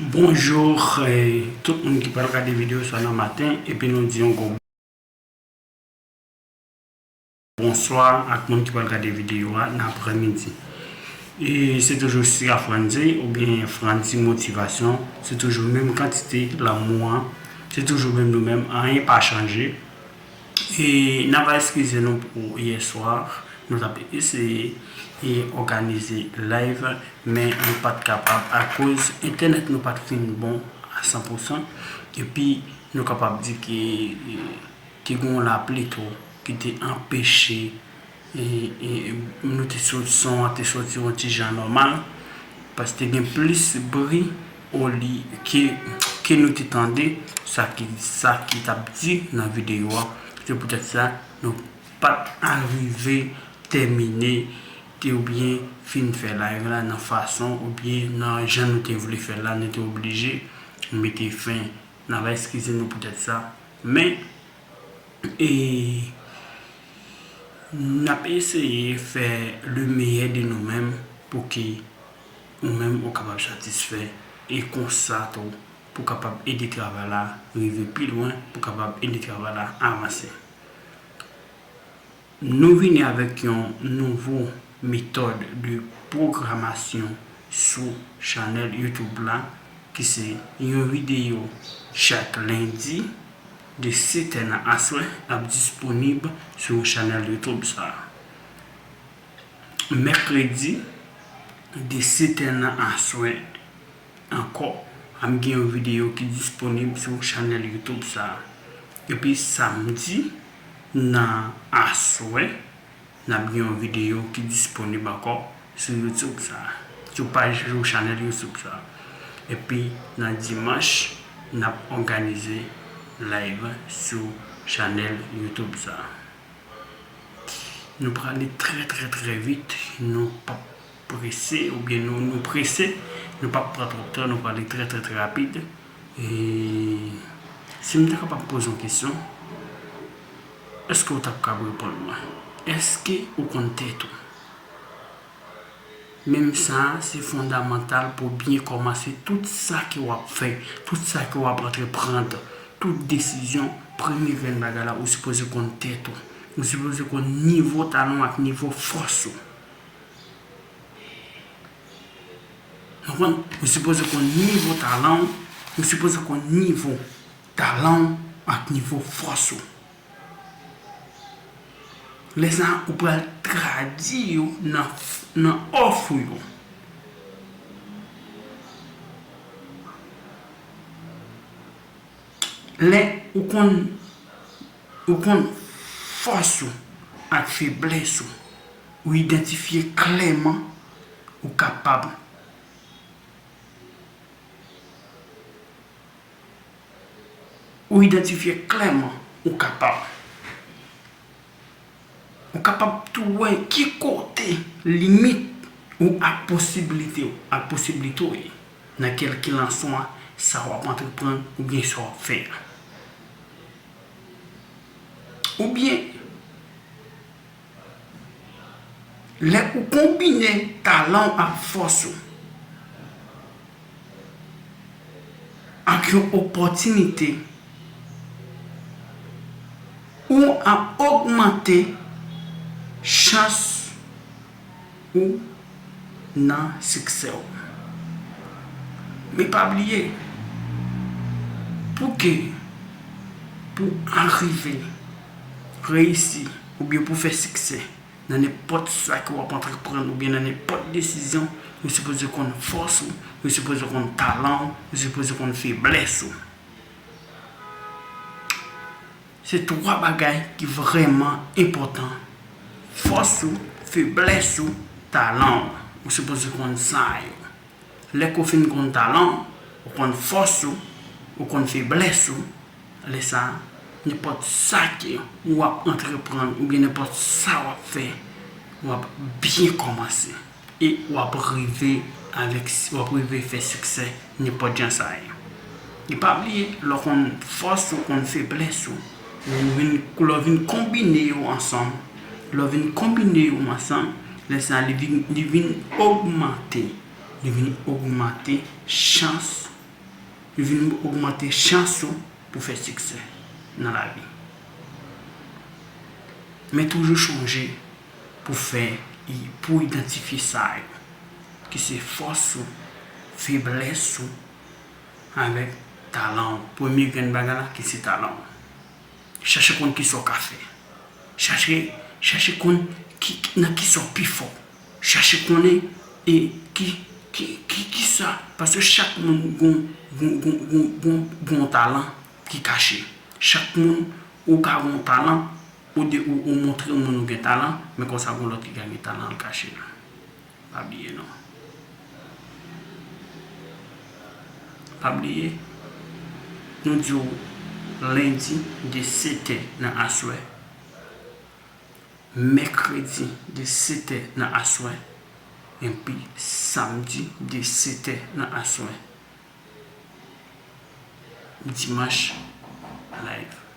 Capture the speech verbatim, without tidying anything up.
Bonjou, eh, tout moun ki pral gade videyo sa nan maten, epi nou di yon gwo bonswa ak moun ki pral gade videyo a nan aprèmidi. E se toujou Sira Frandy oubyen Frandy Motivasyon, se toujou menm kantite lanmou an, se toujou menm nou menm, anyen pa chanje. E n ap eskize nou pou yè swa, nou t ap eseye e òganize live, men nou pa t kapab akoz entènèt nou pa t fin bon a san pou san. Epi nou kapab di ke, e, te gen yon lapli tou ki te anpeche, e, e, nou te sot, son an te soti yon ti jan nòmal, paske te gen plis bri oli ke, ke nou te tande sa ki, sa ki t ap di nan videyo a. Se poutèt sa, nou pa t arive tèmine te oubyen fin fè live la nan fason oubyen nan jan nou te vle fè l la, nou te oblije mete fen. N ap eskize nou poutèt sa, men, e, n ap eseye fè le meyè de nou menm pou ke ou menm ou kapab satisfè, e konsa tou pou kapab ede travay la rive pi lwen, pou kapab ede travay la avanse. Nou vini avèk yon nouvo metòd de pwogramasyon sou chanèl YouTube la, ki se yon videyo chak lendi de sèt è nan aswè ap disponib sou chanèl YouTube sa a. Mèkredi de sèt è nan aswè ankò, ap gen yon videyo ki disponib sou chanèl YouTube sa a. Epi samdi nan aswè, n ap gen yon videyo ki disponib ankò sou YouTube sa a, sou paj, sou chanèl YouTube sa a. Epi nan dimanch, n ap òganize live sou chanèl YouTube sa a. Nou prale trè, trè, trè vit. Nou p ap prese, oubyen nou, nou prese. Nou p ap pran twòp tan, nou prale trè, trè, trè rapid. E si m ta kapab poze yon kesyon, èske w t ap kab reponn mwen? Èske ou konn tèt ou? Menm sa a, se fondamantal pou byen kòmanse tout sa ke w ap fè, tout sa ke w ap antreprann, tout desizyon, premye grenn bagay la, ou sipoze konn tèt ou. Ou sipoze konn nivo talan w ak nivo fòs ou. Ou konprann? Ou sipoze konn nivo talan w, ou sipoze konn nivo talan w ak nivo fòs ou. Lè sa a, ou pral tradui yo nan, nan òf ou yo. Lè ou konn, ou konn fòs ou ak feblès ou, ou idantifye klèman, ou kapab Ou idantifye klèman, ou kapab. Ou kapab tou wè ki kote limit ou ak posiblite w, ak posiblite w ye nan kèlkilanswa sa w ap antreprann oubyen sa w ap fè a. Oubyen, lè ou konbine talan w ak fòs ou ak yon opòtinite, ou ap ogmante chans ou nan siksè w. Men pa bliye, pou ke, pou arive reyisi oubyen pou fè siksè nan nenpòt sa ke w ap antreprann oubyen nan nenpòt desizyon, ou sipoze konn fòs ou, ou sipoze konn talan w, ou sipoze konn feblès ou. Se twa bagay ki vrèman enpòtan. Fòs ou, feblès ou, talan w. Ou sipoze konn sa yo. Lè ke w fin konn talan w, ou konn fòs ou, ou konn feblès ou, lè sa a, nenpòt sa ke w ap antreprann oubyen nenpòt sa w ap fè, w ap byen kòmanse. E w ap rive avèk, w ap rive fè siksè nenpòt jan sa ye. E pa bliye, lè w konn fòs ou, konn feblès ou, ou vin, lè w vin konbine yo ansanm, lè w vin konbine yo ansanm, lè sa a, li vin, li vin ogmante, li vin ogmante chans Li vin ogmante chans ou pou fè siksè nan lavi. Men toujou chonje pou fè, pou idantifye sa yo, ki se fòs ou, feblès ou, avèk talan ou. Premye grenn bagay la, ki se talan ou. Chache konn kisa w ka fè. Chache, chache konn ki, nan kisa w pi fò. Chache konnen e ki, ki, ki, kisa. Paske chak moun gon, gon, gon, gon, gon, gon talan ki kache. Chak moun ou ka gon talan, ou de, ou, ou montre moun ou gen talan, men konsa gon lòt ki ka gen talan l kache l. Pa bliye non. Pa bliye, nou di w lendi de sèt è nan aswè, mèkredi de sèt è nan aswè, epi samdi de sèt è nan aswè, dimanch live.